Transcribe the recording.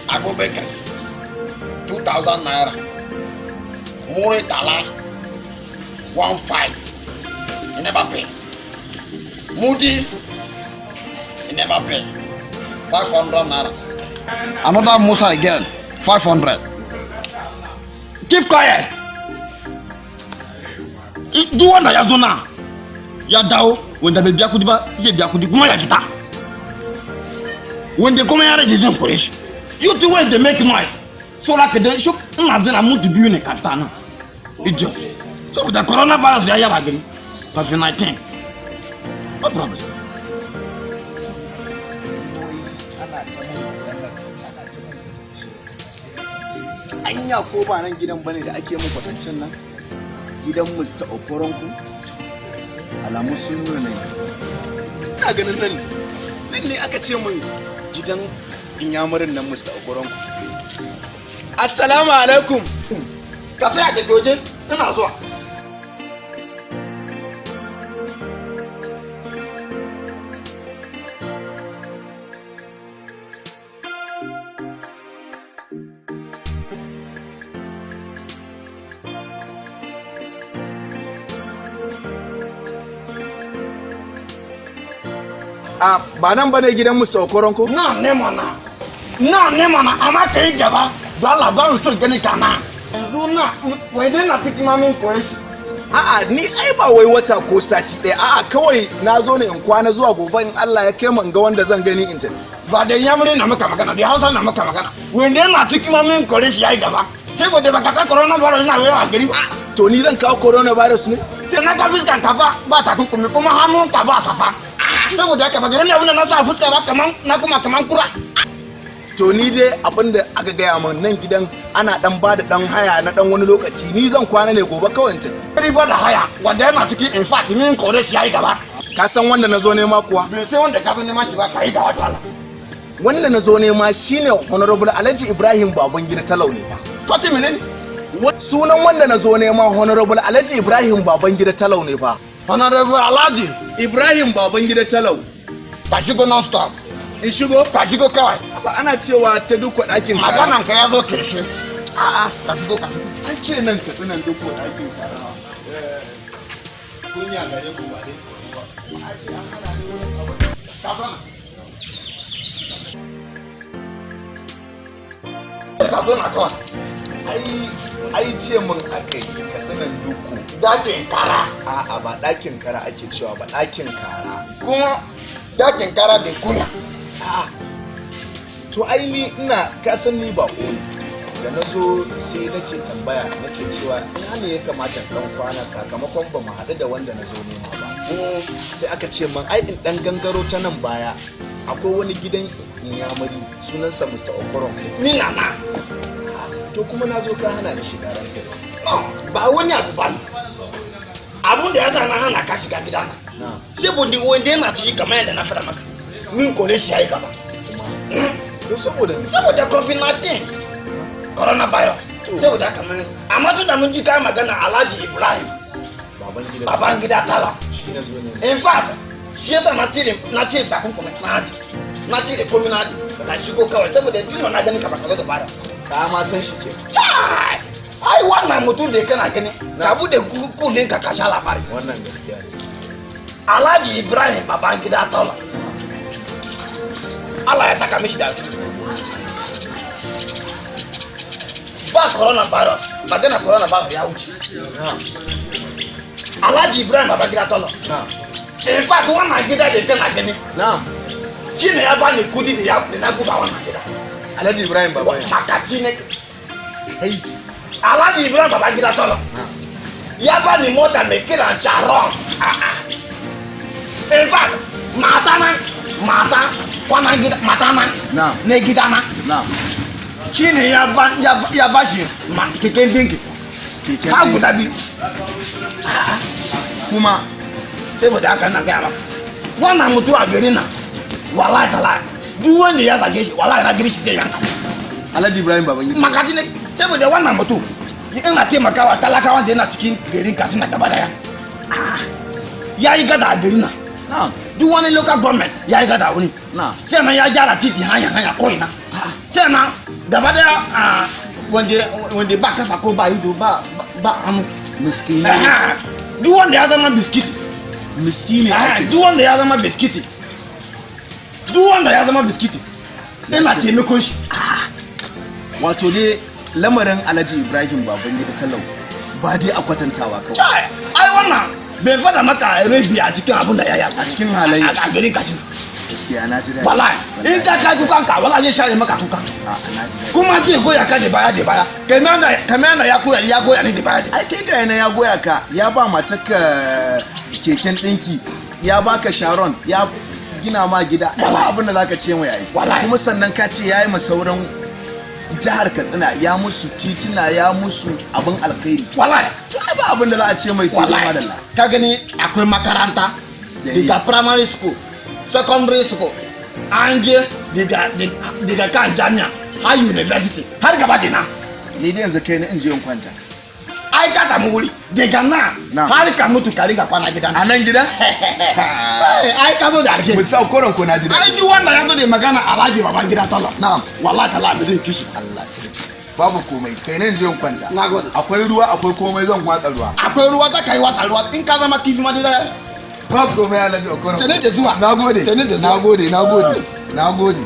Abubakar, 2000 naira. Muritala, 1 5, he never pay. Mudi, he never pay, 500 naira. Another Musa again, 500. Keep quiet. Duk wanda ya zo na ya dawo, wanda bai biya kudi ba zai biya kudi kuma ya fita, wanda kuma ya rage zan kore shi. You two wey dey make noise so like da shi, ina jira mutu biyu ne ka fita nan, idiot. Saboda coronavirus ya yaba gari, COVID-19, no problem. Ana ta mun maganar, ana ta mun kwatance. Anya ko ba nan gidan bane da ake mun kwatancen nan? Gidan Mr. Okoronku. Alamu sun nuna nan. Ina ganin nan ne. Nan ne aka ce mun gidan inyamurin nan, Mr. Okoronku. Assalamu alaikum. Ka tsaya da doje, ina zuwa. A ba nan bane gidan Mr. Okoronko? Na ne mana, na ne mana, amma ka yi gaba don Allah, ba so gani ka na yanzu na wai dai na cikin mamin koyi shi. A'a, ni ai ba wai wata ko sati ɗaya. A'a, kawai na zo ne in kwana zuwa gobe in Allah ya kai mu in ga wanda zan gani in tafi. Ba da Yamuri na maka magana, da Hausa na maka magana. Wanda yana cikin mamin koyi shi ya yi gaba, saboda baka ta coronavirus na wayo a gari ba. To ni zan kawo coronavirus ne? Sai na ga fiskan ka ba ba takunkumi, kuma hannun ka ba safa, saboda haka baka gani abin da na sa fuska ba, kaman na kuma kaman kura. To ni dai abinda aka gaya min, nan gidan ana dan ba da dan haya na dan wani lokaci. Ni zan kwana ne gobe kawai in tafi. Riba da haya, wanda yana ciki, in fact min kore shi ya yi gaba. Ka san wanda na zo nema kuwa? Bai sai wanda ka zo neman shi ba, ka yi gaba da Allah. Wanda na zo nema shine Honorable Alhaji Ibrahim Babangida Talau ne fa. Fati menene? Sunan wanda na zo nema Honorable Alhaji Ibrahim Babangida Talau ne fa. Honorable Alhaji Ibrahim Babangida Talau. Ka shigo non stop. In shigo? Ka shigo kawai. Ba ana cewa ta duk ɗakin kara. Maganan ka ya zo karshe. A'a. Ka shigo, ka shigo. An ce nan Katsinan duk ɗakin kara. Kunya gare ku ba dai tsoro ba. A ce an hana ni wurin abu. Ka zauna, ka zauna kawai. Ai ce mun akai Katsinan Dukku. Dakin kara. A'a, ba ɗakin kara ake cewa ba, ɗakin kara. Kuma dakin kara bai kunya. A'a. To ai ni ina ka san ni bako ne. Da na zo sai nake tambaya, nake cewa ina ne ya kamata in dan kwana, sakamakon ba mu haɗu da wanda na zo nema ba. Sai aka ce man ai in dan gangaro ta nan baya akwai wani gidan inyamuri sunansa Mr. Okoron. Ni na na. To kuma na zo ka hana ni shiga, ranka. No, ba wani abu ba ne. Abun da ya sa na hana ka shiga gida na, Na. saboda wanda yana ciki, kamar yadda na faɗa maka, min kore shi ya yi gaba. Kuma to saboda me? Saboda COVID-19, coronavirus. Saboda haka mun, amma tun da mun ji kai magana Alhaji Ibrahim Babangida. Babangida Tala, Shi na zo ne. in fact shi yasa na cire takunkumi, na haji na cire komi, na haji ka shigo kawai, saboda tun da na gani ka baka zo da baya. Ka ma san shi ke. Chai! Ai wannan mutum da kana gani, ka bude kunnen ka, ka sha labari. Wannan gaskiya ne. Alhaji Ibrahim Babangida Tala, Allah ya saka mishi da alheri. Ba coronavirus, magana coronavirus ya wuce. Na. Alhaji Ibrahim Babangida Tala, Na. in fact wannan gida da kana gani, Na. shi ne ya bani kudi da ya da na guba wannan gida. Alhaji Ibrahim Babangida. Makaci ne. Kai, Alhaji Ibrahim Babangida Tala Na. ya bani mota mai kiran Sharon. In fact mata na, mata kwanan gida, mata na Na. na gida na, Na. shi ne ya ba shi ma keken dinki Keken ha dinki. guda biyu. Kuma Saboda haka na gaya maka, wannan mutu a gari na, wallahi tallahi, duk wanda ya zage shi, wallahi na giri shi zai yanka. Alhaji Ibrahim Babangida. Makaji ne, saboda wannan mutum ina taimakawa talakawa da yana cikin garin Katsina gaba daya. Ya yi gada a gari na. Na. Duk wani local government ya yi gada wuri. Na. Sannan ya gyara titi, hanya hanya ko'ina. Sannan Gaba daya a wanda ba kafa ko ba ido, ba hannu. Miskini. Aha. Duk wanda ya zama biskiti. Miskini. Aha, ake. duk wanda ya zama biskiti, duk wanda ya zama biskiti, ina taimakon shi. Wato dai lamarin Alhaji Ibrahim Babangida Talau ba dai a kwatantawa kawai. Chai, ai wannan bai fada maka rabi a cikin abin da ya yi A cikin halayya. a garin Katsina. Gaskiya na ji daɗi. Wallahi in ka kai kukan ka, wallahi zai share maka kukan. A, na ji daɗi. Kuma zai goya ka da baya da baya, kamar da ya goya ni da baya da Ai kai ga yana ya goya ka, ya ba matarka keken ɗinki, ya baka sharon, ya gina ma gida. Ai ba abin da zaka ce mai yayi. Wallahi. Kuma sannan ka ce yayi ma sauran jihar Katsina, ya musu tituna, ya musu abin alkhairi. Wallahi. To ai ba abin da za a ce mai sai dai Wallahi. madalla. Ka gani akwai makaranta Da daga primary school, secondary school, an je daga kan jami'a har university har gaba dina. Ni dai yanzu kai na in je in kwanta. Ai ka samu wuri daga nan Na. har ka mutu ka ringa kwana gidan. A nan gidan? Ai ka zo da alheri. Musa koron ko na ji Ai daɗi. duk wanda ya zo da magana Alhaji Babangida Tolo, Na'am. wallahi tala bai zai kishi. Allah sarki. Babu komai, kai na in je in kwanta. Na gode. Akwai ruwa, akwai komai, zan watsa ruwa. Akwai ruwa, za ka yi wasa ruwa in ka zama kifi ma dai. Babu komai, Alhaji Okoro. Sane da zuwa. Na gode. Sane da zuwa. Na gode, na gode. Na gode.